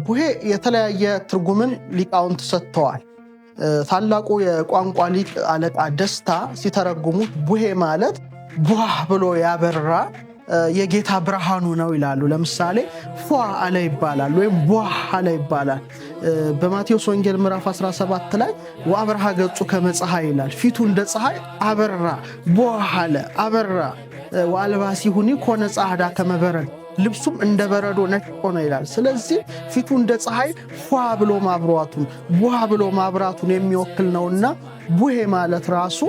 ቡሄ የተለያየ ትርጉምን ሊቃውንት ሰጥተዋል። ታላቁ የቋንቋ ሊቅ አለቃ ደስታ ሲተረጉሙት ቡሄ ማለት ቧህ ብሎ ያበራ የጌታ ብርሃኑ ነው ይላሉ። ለምሳሌ ፏ አለ ይባላል ወይም ቧህ አለ ይባላል። በማቴዎስ ወንጌል ምዕራፍ 17 ላይ ወአብርሃ ገጹ ከመ ፀሐይ ይላል። ፊቱ እንደ ፀሐይ አበራ፣ ቧህ አለ፣ አበራ። ወአልባሲሁኒ ኮነ ጻዕዳ ከመ በረድ፣ ልብሱም እንደ በረዶ ነጭ ሆነ ይላል። ስለዚህ ፊቱ እንደ ፀሐይ ፏ ብሎ ማብራቱን፣ ቧ ብሎ ማብራቱን የሚወክል ነውና ቡሄ ማለት ራሱ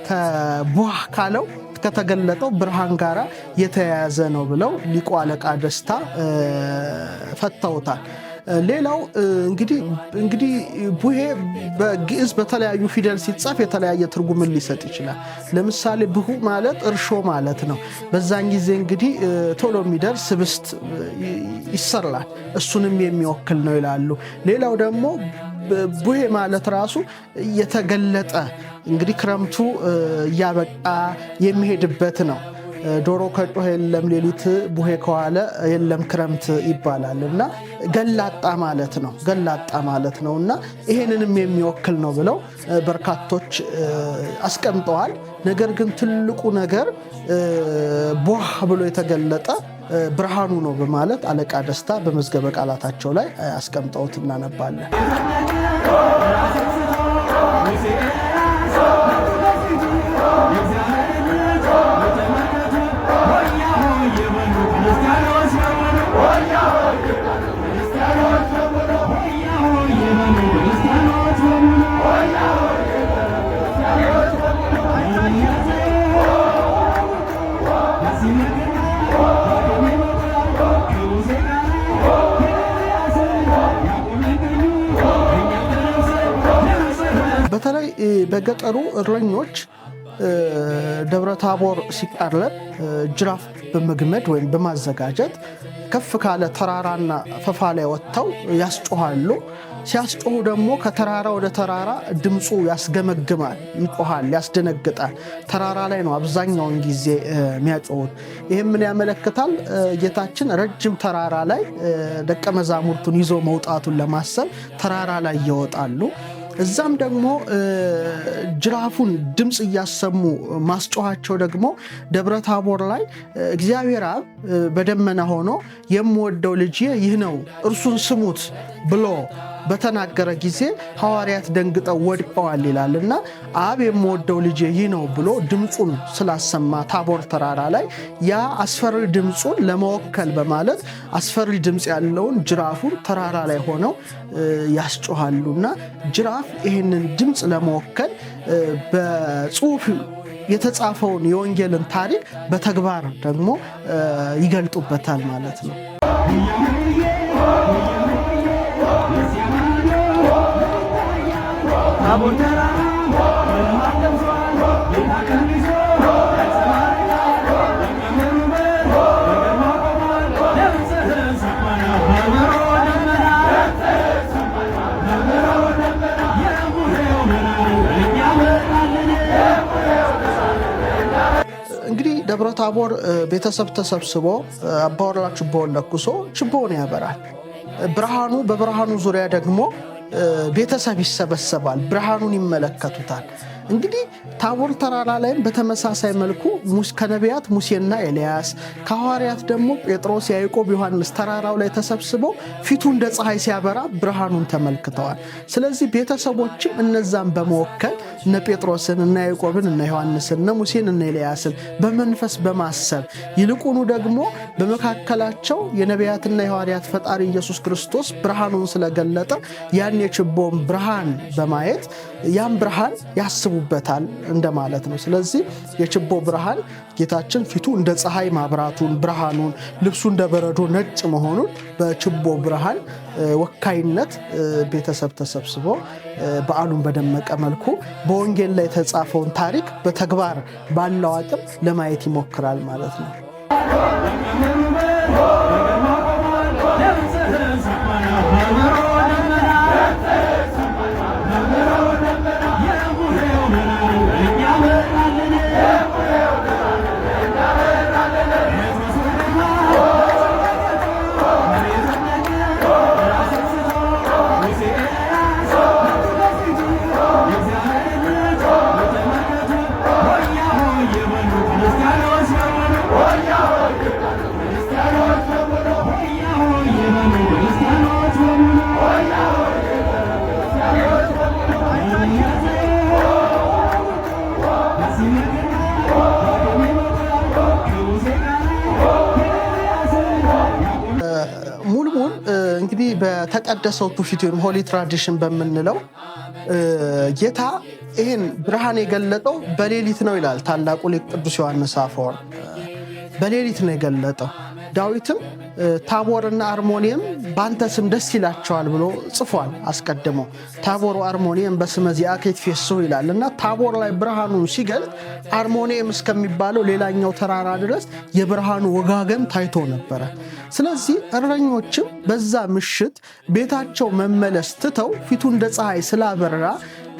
ከቧ ካለው ከተገለጠው ብርሃን ጋራ የተያያዘ ነው ብለው ሊቁ አለቃ ደስታ ፈተውታል። ሌላው እንግዲህ ቡሄ በግዕዝ በተለያዩ ፊደል ሲጻፍ የተለያየ ትርጉምን ሊሰጥ ይችላል። ለምሳሌ ብሁ ማለት እርሾ ማለት ነው። በዛን ጊዜ እንግዲህ ቶሎ የሚደርስ ህብስት ይሰራል፣ እሱንም የሚወክል ነው ይላሉ። ሌላው ደግሞ ቡሄ ማለት ራሱ የተገለጠ፣ እንግዲህ ክረምቱ እያበቃ የሚሄድበት ነው። ዶሮ ከጮኸ የለም ሌሊት፣ ቡሄ ከዋለ የለም ክረምት ይባላል እና ገላጣ ማለት ነው። ገላጣ ማለት ነው እና ይሄንንም የሚወክል ነው ብለው በርካቶች አስቀምጠዋል። ነገር ግን ትልቁ ነገር ቧህ ብሎ የተገለጠ ብርሃኑ ነው በማለት አለቃ ደስታ በመዝገበ ቃላታቸው ላይ አስቀምጠውት እናነባለን። በተለይ በገጠሩ እረኞች ደብረ ታቦር ሲቃረብ ጅራፍ በመግመድ ወይም በማዘጋጀት ከፍ ካለ ተራራና ፈፋ ላይ ወጥተው ያስጮሃሉ። ሲያስጮሁ ደግሞ ከተራራ ወደ ተራራ ድምፁ ያስገመግማል፣ ይጮሃል፣ ያስደነግጣል። ተራራ ላይ ነው አብዛኛውን ጊዜ የሚያጮሁት። ይህም ምን ያመለክታል? ጌታችን ረጅም ተራራ ላይ ደቀ መዛሙርቱን ይዞ መውጣቱን ለማሰብ ተራራ ላይ ይወጣሉ። እዛም ደግሞ ጅራፉን ድምፅ እያሰሙ ማስጮኋቸው ደግሞ ደብረ ታቦር ላይ እግዚአብሔር አብ በደመና ሆኖ የምወደው ልጄ ይህ ነው እርሱን ስሙት ብሎ በተናገረ ጊዜ ሐዋርያት ደንግጠው ወድቀዋል ይላል እና አብ የምወደው ልጄ ይህ ነው ብሎ ድምፁን ስላሰማ ታቦር ተራራ ላይ ያ አስፈሪ ድምፁን ለመወከል በማለት አስፈሪ ድምፅ ያለውን ጅራፉን ተራራ ላይ ሆነው ያስጮሃሉና ጅራፍ ይህንን ድምፅ ለመወከል በጽሁፍ የተጻፈውን የወንጌልን ታሪክ በተግባር ደግሞ ይገልጡበታል ማለት ነው። እንግዲህ ደብረ ታቦር ቤተሰብ ተሰብስቦ አባወራ ችቦውን ለኩሶ ችቦውን ያበራል። ብርሃኑ በብርሃኑ ዙሪያ ደግሞ ቤተሰብ ይሰበሰባል፣ ብርሃኑን ይመለከቱታል። እንግዲህ ታቦር ተራራ ላይም በተመሳሳይ መልኩ ከነቢያት ሙሴና ኤልያስ፣ ከሐዋርያት ደግሞ ጴጥሮስ፣ ያዕቆብ፣ ዮሐንስ ተራራው ላይ ተሰብስበው ፊቱ እንደ ፀሐይ ሲያበራ ብርሃኑን ተመልክተዋል። ስለዚህ ቤተሰቦችም እነዛን በመወከል እነ ጴጥሮስን፣ እነ ያዕቆብን፣ እነ ዮሐንስን፣ እነ ሙሴን፣ እነ ኤልያስን በመንፈስ በማሰብ ይልቁኑ ደግሞ በመካከላቸው የነቢያትና የሐዋርያት ፈጣሪ ኢየሱስ ክርስቶስ ብርሃኑን ስለገለጠ ያን የችቦን ብርሃን በማየት ያን ብርሃን ያስቡበታል እንደማለት ነው። ስለዚህ የችቦ ብርሃን ጌታችን ፊቱ እንደ ፀሐይ ማብራቱን ብርሃኑን፣ ልብሱ እንደ በረዶ ነጭ መሆኑን በችቦ ብርሃን ወካይነት ቤተሰብ ተሰብስቦ በዓሉን በደመቀ መልኩ በወንጌል ላይ የተጻፈውን ታሪክ በተግባር ባለው አቅም ለማየት ይሞክራል ማለት ነው። ሙልሙል እንግዲህ በተቀደሰው ትውፊት ወይም holy tradition በምንለው ጌታ ይህን ብርሃን የገለጠው በሌሊት ነው ይላል ታላቁ ሊቅ ቅዱስ ዮሐንስ አፈወርቅ። በሌሊት ነው የገለጠው። ዳዊትም ታቦርና አርሞኒየም በአንተ ስም ደስ ይላቸዋል ብሎ ጽፏል። አስቀድሞ ታቦር አርሞኒየም በስመ ዚአከ ይትፌስሑ ይላል እና ታቦር ላይ ብርሃኑን ሲገልጥ አርሞኒየም እስከሚባለው ሌላኛው ተራራ ድረስ የብርሃኑ ወጋገን ታይቶ ነበረ። ስለዚህ እረኞችም በዛ ምሽት ቤታቸው መመለስ ትተው ፊቱ እንደ ፀሐይ ስላበራ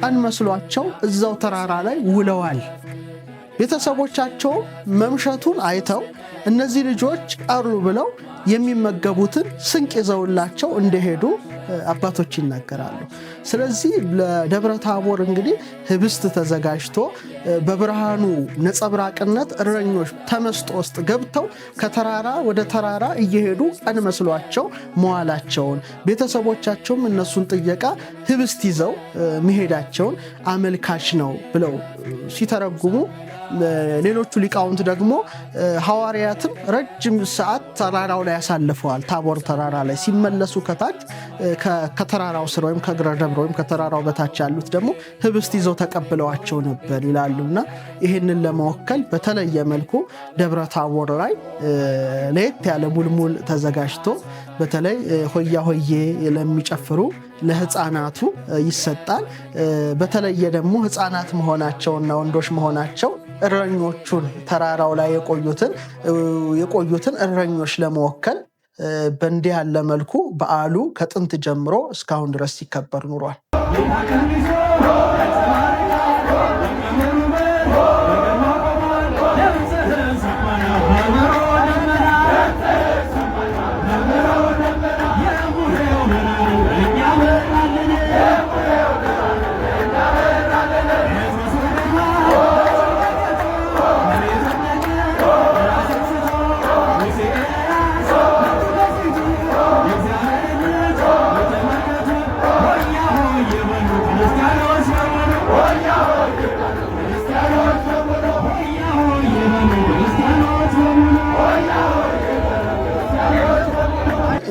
ቀን መስሏቸው እዛው ተራራ ላይ ውለዋል። ቤተሰቦቻቸው መምሸቱን አይተው እነዚህ ልጆች ቀሩ ብለው የሚመገቡትን ስንቅ ይዘውላቸው እንደሄዱ አባቶች ይናገራሉ። ስለዚህ ለደብረ ታቦር እንግዲህ ህብስት ተዘጋጅቶ በብርሃኑ ነጸብራቅነት እረኞች ተመስጦ ውስጥ ገብተው ከተራራ ወደ ተራራ እየሄዱ ቀን መስሏቸው መዋላቸውን፣ ቤተሰቦቻቸውም እነሱን ጥየቃ ህብስት ይዘው መሄዳቸውን አመልካች ነው ብለው ሲተረጉሙ፣ ሌሎቹ ሊቃውንት ደግሞ ሐዋርያትም ረጅም ሰዓት ተራራው ላይ ያሳልፈዋል። ታቦር ተራራ ላይ ሲመለሱ ከታች ከተራራው ስር ወይም ከእግረ ደብር ወይም ከተራራው በታች ያሉት ደግሞ ህብስት ይዘው ተቀብለዋቸው ነበር ይላሉና ይህንን ለመወከል በተለየ መልኩ ደብረ ታቦር ላይ ለየት ያለ ሙልሙል ተዘጋጅቶ በተለይ ሆያ ሆዬ ለሚጨፍሩ ለህፃናቱ ይሰጣል። በተለየ ደግሞ ህፃናት መሆናቸውና ወንዶች መሆናቸው እረኞቹን ተራራው ላይ የቆዩትን እረኞች ለመወከል በእንዲህ ያለ መልኩ በዓሉ ከጥንት ጀምሮ እስካሁን ድረስ ሲከበር ኑሯል።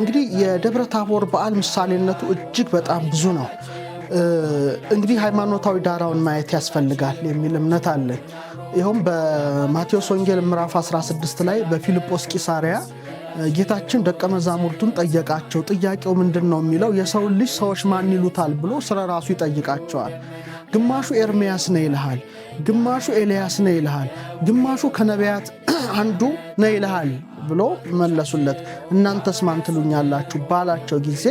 እንግዲህ የደብረ ታቦር በዓል ምሳሌነቱ እጅግ በጣም ብዙ ነው። እንግዲህ ሃይማኖታዊ ዳራውን ማየት ያስፈልጋል የሚል እምነት አለኝ። ይኸውም በማቴዎስ ወንጌል ምዕራፍ 16 ላይ በፊልጶስ ቂሳሪያ ጌታችን ደቀ መዛሙርቱን ጠየቃቸው። ጥያቄው ምንድን ነው የሚለው የሰውን ልጅ ሰዎች ማን ይሉታል ብሎ ስለ ራሱ ይጠይቃቸዋል። ግማሹ ኤርምያስ ነው ይልሃል፣ ግማሹ ኤልያስ ነው ይልሃል፣ ግማሹ ከነቢያት አንዱ ነው ይልሃል ብሎ መለሱለት። እናንተስ ማን ትሉኛላችሁ ባላቸው ጊዜ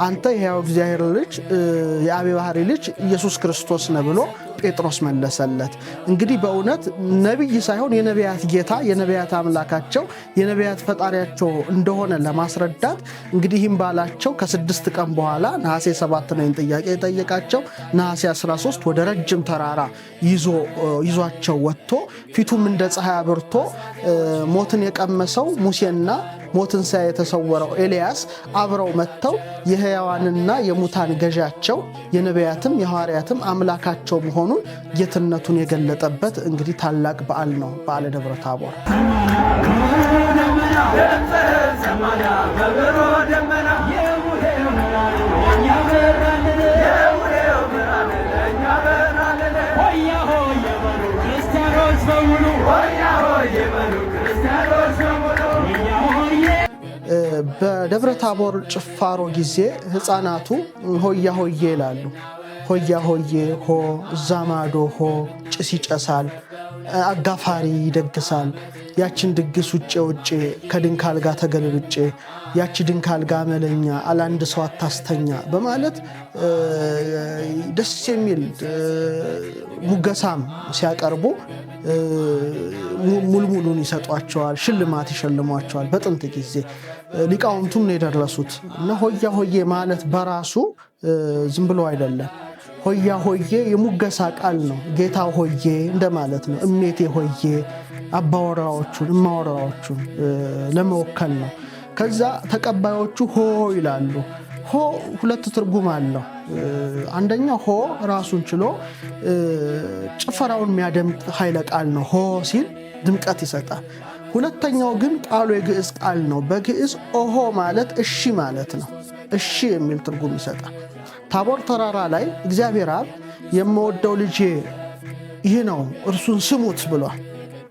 አንተ የሕያው እግዚአብሔር ልጅ የአብ ባህሪ ልጅ ኢየሱስ ክርስቶስ ነህ ብሎ ጴጥሮስ መለሰለት። እንግዲህ በእውነት ነቢይ ሳይሆን የነቢያት ጌታ፣ የነቢያት አምላካቸው፣ የነቢያት ፈጣሪያቸው እንደሆነ ለማስረዳት እንግዲህ ይህም ባላቸው ከ6 ቀን በኋላ ነሐሴ 7 ነው ጥያቄ የጠየቃቸው። ነሐሴ 13 ወደ ረጅም ተራራ ይዟቸው ወጥቶ ፊቱም እንደ ፀሐይ አብርቶ ሞትን የቀመሰው ሙሴና ሞትን ሳያይ የተሰወረው ኤልያስ አብረው መጥተው የሕያዋንና የሙታን ገዣቸው የነቢያትም የሐዋርያትም አምላካቸው መሆኑን ጌትነቱን የገለጠበት እንግዲህ ታላቅ በዓል ነው በዓለ ደብረ ታቦር። በደብረ ታቦር ጭፋሮ ጊዜ ህፃናቱ ሆያ ሆዬ ይላሉ። ሆያ ሆዬ ሆ፣ እዛ ማዶ ሆ፣ ጭስ ይጨሳል፣ አጋፋሪ ይደግሳል። ያችን ድግስ ውጬ ውጬ ከድንካል ጋር ተገልብጬ ያቺ ድንካል ጋር መለኛ አላንድ ሰው አታስተኛ በማለት ደስ የሚል ሙገሳም ሲያቀርቡ ሙልሙሉን ይሰጧቸዋል፣ ሽልማት ይሸልሟቸዋል። በጥንት ጊዜ ሊቃውንቱም ነው የደረሱት እና ሆያ ሆዬ ማለት በራሱ ዝም ብሎ አይደለም። ሆያ ሆዬ የሙገሳ ቃል ነው። ጌታ ሆዬ እንደማለት ነው። እሜቴ ሆዬ አባወራዎቹን እማወራዎቹን ለመወከል ነው። ከዛ ተቀባዮቹ ሆ ይላሉ። ሆ ሁለት ትርጉም አለው። አንደኛው ሆ ራሱን ችሎ ጭፈራውን የሚያደምቅ ኃይለ ቃል ነው። ሆ ሲል ድምቀት ይሰጣል። ሁለተኛው ግን ቃሉ የግዕዝ ቃል ነው። በግዕዝ ኦሆ ማለት እሺ ማለት ነው። እሺ የሚል ትርጉም ይሰጣል። ታቦር ተራራ ላይ እግዚአብሔር አብ የምወደው ልጄ ይህ ነው እርሱን ስሙት ብሏል።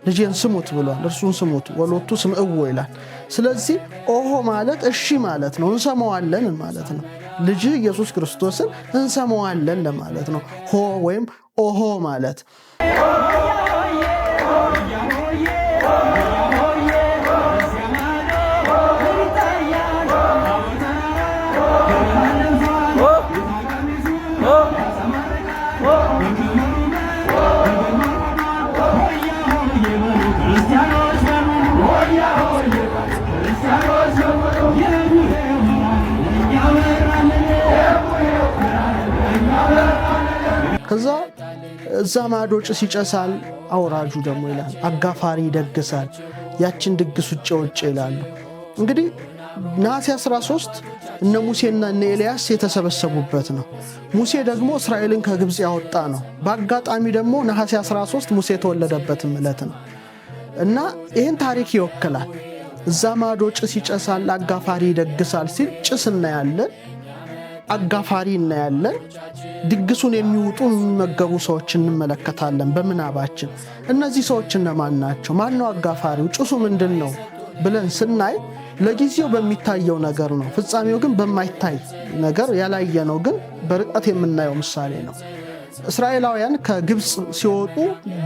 ልጄን ስሙት ብሏል። እርሱን ስሙት ወሎቱ ስምዕዎ ይላል። ስለዚህ ኦሆ ማለት እሺ ማለት ነው። እንሰማዋለን ማለት ነው። ልጅ ኢየሱስ ክርስቶስን እንሰማዋለን ለማለት ነው። ሆ ወይም ኦሆ ማለት። ከዛ እዛ ማዶ ጭስ ይጨሳል፣ አውራጁ ደግሞ ይላል አጋፋሪ ይደግሳል። ያችን ድግስ ውጭ ውጭ ይላሉ። እንግዲህ ነሐሴ 13 እነ ሙሴና እነ ኤልያስ የተሰበሰቡበት ነው። ሙሴ ደግሞ እስራኤልን ከግብፅ ያወጣ ነው። በአጋጣሚ ደግሞ ነሐሴ 13 ሙሴ የተወለደበትም ዕለት ነው እና ይህን ታሪክ ይወክላል። እዛ ማዶ ጭስ ይጨሳል፣ አጋፋሪ ይደግሳል ሲል ጭስ እናያለን፣ አጋፋሪ እናያለን፣ ድግሱን የሚውጡ የሚመገቡ ሰዎች እንመለከታለን በምናባችን። እነዚህ ሰዎች እነማን ናቸው? ማነው አጋፋሪው? ጭሱ ምንድን ነው ብለን ስናይ ለጊዜው በሚታየው ነገር ነው። ፍጻሜው ግን በማይታይ ነገር ያላየነው ግን በርቀት የምናየው ምሳሌ ነው። እስራኤላውያን ከግብፅ ሲወጡ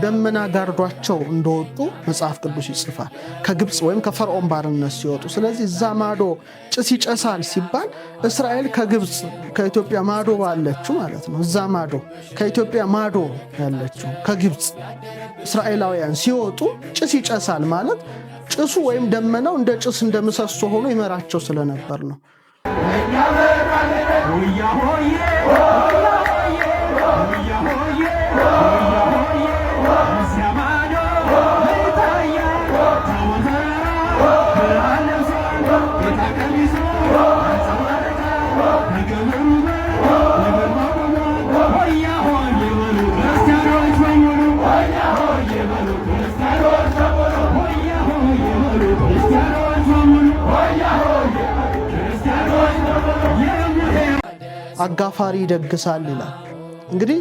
ደመና ጋርዷቸው እንደወጡ መጽሐፍ ቅዱስ ይጽፋል። ከግብፅ ወይም ከፈርዖን ባርነት ሲወጡ። ስለዚህ እዛ ማዶ ጭስ ይጨሳል ሲባል እስራኤል ከግብፅ ከኢትዮጵያ ማዶ ባለችው ማለት ነው። እዛ ማዶ ከኢትዮጵያ ማዶ ያለችው ከግብፅ እስራኤላውያን ሲወጡ ጭስ ይጨሳል ማለት ጭሱ ወይም ደመናው እንደ ጭስ እንደ ምሰሶ ሆኖ ይመራቸው ስለነበር ነው። አጋፋሪ ይደግሳል ይላል። እንግዲህ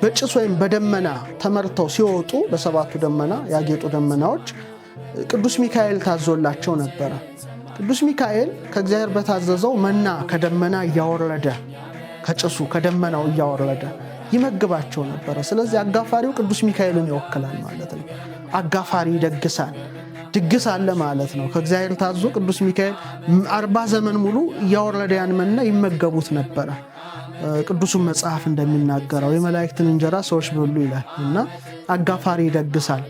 በጭስ ወይም በደመና ተመርተው ሲወጡ በሰባቱ ደመና ያጌጡ ደመናዎች ቅዱስ ሚካኤል ታዞላቸው ነበረ። ቅዱስ ሚካኤል ከእግዚአብሔር በታዘዘው መና ከደመና እያወረደ ከጭሱ ከደመናው እያወረደ ይመግባቸው ነበረ። ስለዚህ አጋፋሪው ቅዱስ ሚካኤልን ይወክላል ማለት ነው። አጋፋሪ ይደግሳል፣ ድግስ አለ ማለት ነው። ከእግዚአብሔር ታዞ ቅዱስ ሚካኤል 40 ዘመን ሙሉ እያወረደ ያን መና ይመገቡት ነበረ። ቅዱሱን መጽሐፍ እንደሚናገረው የመላእክትን እንጀራ ሰዎች በሉ ይላል እና አጋፋሪ ይደግሳል።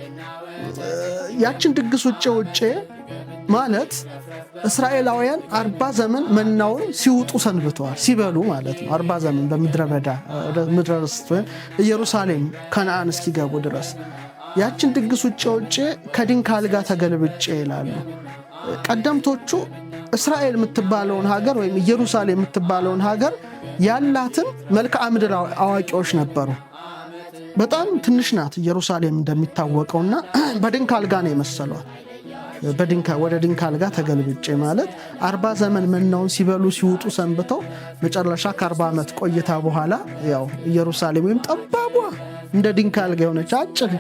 ያችን ድግስ ውጭ ውጭ ማለት እስራኤላውያን 40 ዘመን መናውን ሲውጡ ሰንብተዋል፣ ሲበሉ ማለት ነው። 40 ዘመን በምድረ በዳ ምድረ ርስት ወይም ኢየሩሳሌም ከነአን እስኪገቡ ድረስ ያችን ድግስ ውጭ ውጭ ከድንክ አልጋ ተገልብጬ ይላሉ። ቀደምቶቹ እስራኤል የምትባለውን ሀገር ወይም ኢየሩሳሌም የምትባለውን ሀገር ያላትን መልክዓ ምድር አዋቂዎች ነበሩ። በጣም ትንሽ ናት ኢየሩሳሌም እንደሚታወቀውና በድንክ አልጋ ነው የመሰሏት። ወደ ድንክ አልጋ ተገልብጬ ማለት 40 ዘመን መናውን ሲበሉ ሲውጡ ሰንብተው መጨረሻ ከ40 ዓመት ቆይታ በኋላ ያው ኢየሩሳሌም ወይም ጠባቧ እንደ ድንክ አልጋ የሆነች አጭር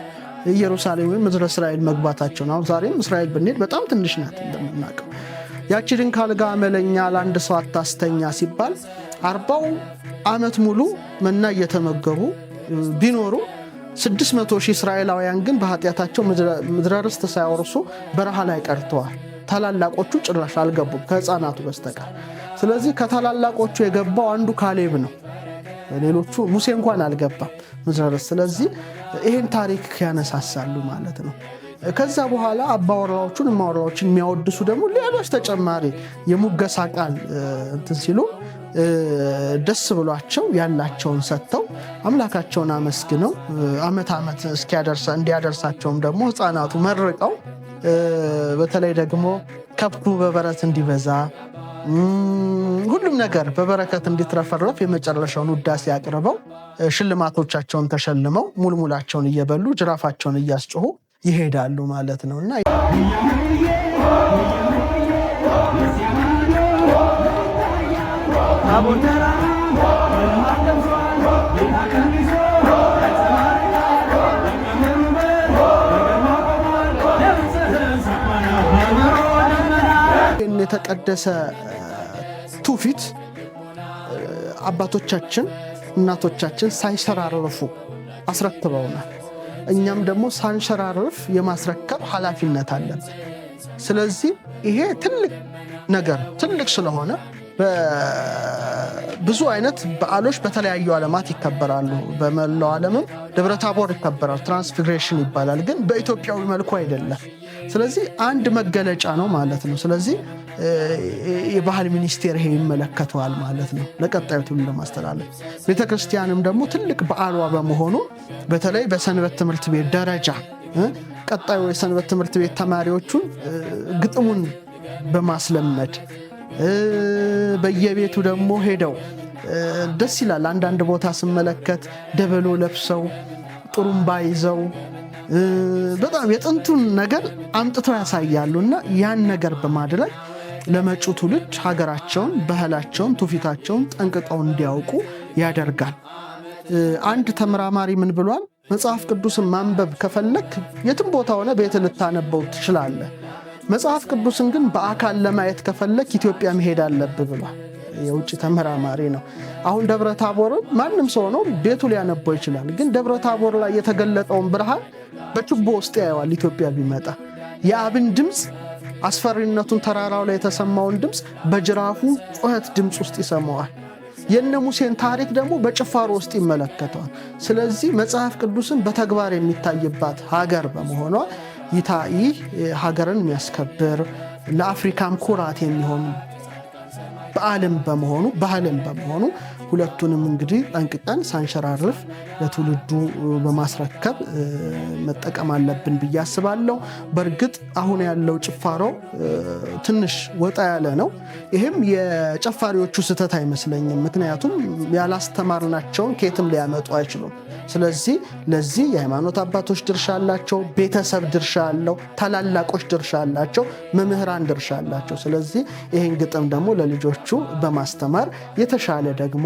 ኢየሩሳሌም ወይም ምድረ እስራኤል መግባታቸው ነው። አሁን ዛሬም እስራኤል ብንሄድ በጣም ትንሽ ናት እንደምናውቀው። ያቺ ድንክ አልጋ አመለኛ ለአንድ ሰው አታስተኛ ሲባል 40 ዓመት ሙሉ መና እየተመገቡ ቢኖሩ 600 ሺህ እስራኤላውያን ግን በኃጢአታቸው ምድረ ርስት ሳይወርሱ በረሃ ላይ ቀርተዋል። ታላላቆቹ ጭራሽ አልገቡም ከህፃናቱ በስተቀር። ስለዚህ ከታላላቆቹ የገባው አንዱ ካሌብ ነው። ሌሎቹ ሙሴ እንኳን አልገባም ምድረ ርስት። ስለዚህ ይህን ታሪክ ያነሳሳሉ ማለት ነው። ከዛ በኋላ አባወራዎቹን እማወራዎችን የሚያወድሱ ደግሞ ሌሎች ተጨማሪ የሙገሳ ቃል እንትን ሲሉ ደስ ብሏቸው ያላቸውን ሰጥተው አምላካቸውን አመስግነው ዓመት ዓመት እንዲያደርሳቸውም ደግሞ ህፃናቱ መርቀው በተለይ ደግሞ ከብቱ በበረት እንዲበዛ ሁሉም ነገር በበረከት እንዲትረፈረፍ የመጨረሻውን ውዳሴ አቅርበው ሽልማቶቻቸውን ተሸልመው ሙልሙላቸውን እየበሉ ጅራፋቸውን እያስጮሁ ይሄዳሉ ማለት ነው። እና የተቀደሰ ትውፊት አባቶቻችን እናቶቻችን ሳይሸራርፉ አስረክበውናል። እኛም ደግሞ ሳንሸራርፍ የማስረከብ ኃላፊነት አለብን። ስለዚህ ይሄ ትልቅ ነገር ትልቅ ስለሆነ ብዙ አይነት በዓሎች በተለያዩ ዓለማት ይከበራሉ። በመላው ዓለምም ደብረ ታቦር ይከበራል፣ transfiguration ይባላል። ግን በኢትዮጵያዊ መልኩ አይደለም። ስለዚህ አንድ መገለጫ ነው ማለት ነው። ስለዚህ የባህል ሚኒስቴር ይሄ ይመለከተዋል ማለት ነው፣ ለቀጣዩ ትውልድ ለማስተላለፍ። ቤተክርስቲያንም ደግሞ ትልቅ በዓሏ በመሆኑ በተለይ በሰንበት ትምህርት ቤት ደረጃ ቀጣዩ የሰንበት ትምህርት ቤት ተማሪዎቹን ግጥሙን በማስለመድ፣ በየቤቱ ደግሞ ሄደው ደስ ይላል። አንዳንድ ቦታ ስመለከት ደበሎ ለብሰው፣ ጥሩምባ ይዘው፣ በጣም የጥንቱን ነገር አምጥተው ያሳያሉ። እና ያን ነገር በማድረግ ለመጪው ትውልድ ሀገራቸውን፣ ባህላቸውን፣ ትውፊታቸውን ጠንቅቀው እንዲያውቁ ያደርጋል። አንድ ተመራማሪ ምን ብሏል? መጽሐፍ ቅዱስን ማንበብ ከፈለክ የትም ቦታ ሆነ ቤት ልታነበው ትችላለህ። መጽሐፍ ቅዱስን ግን በአካል ለማየት ከፈለክ ኢትዮጵያ መሄድ አለብህ ብሏል። የውጭ ተመራማሪ ነው። አሁን ደብረ ታቦርን ማንም ሰው ነው ቤቱ ሊያነበው ይችላል። ግን ደብረ ታቦር ላይ የተገለጠውን ብርሃን በችቦ ውስጥ ያየዋል ኢትዮጵያ ቢመጣ። የአብን ድምፅ፣ አስፈሪነቱን፣ ተራራው ላይ የተሰማውን ድምፅ በጅራፉ ጩኸት ድምፅ ውስጥ ይሰማዋል። የነ ሙሴን ታሪክ ደግሞ በጭፋሮ ውስጥ ይመለከተዋል። ስለዚህ መጽሐፍ ቅዱስን በተግባር የሚታይባት ሀገር በመሆኗ ይህ ሀገርን የሚያስከብር፣ ለአፍሪካም ኩራት የሚሆን በዓልም በመሆኑ፣ ባህልም በመሆኑ ሁለቱንም እንግዲህ ጠንቅቀን ሳንሸራርፍ ለትውልዱ በማስረከብ መጠቀም አለብን ብዬ አስባለሁ። በእርግጥ አሁን ያለው ጭፋሮ ትንሽ ወጣ ያለ ነው። ይህም የጨፋሪዎቹ ስህተት አይመስለኝም። ምክንያቱም ያላስተማርናቸውን ከየትም ሊያመጡ አይችሉም። ስለዚህ ለዚህ የሃይማኖት አባቶች ድርሻ አላቸው፣ ቤተሰብ ድርሻ አለው፣ ታላላቆች ድርሻ አላቸው፣ መምህራን ድርሻ አላቸው። ስለዚህ ይህን ግጥም ደግሞ ለልጆቹ በማስተማር የተሻለ ደግሞ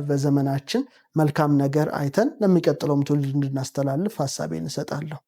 በዘመናችን መልካም ነገር አይተን ለሚቀጥለውም ትውልድ እንድናስተላልፍ ሀሳቤን እሰጣለሁ።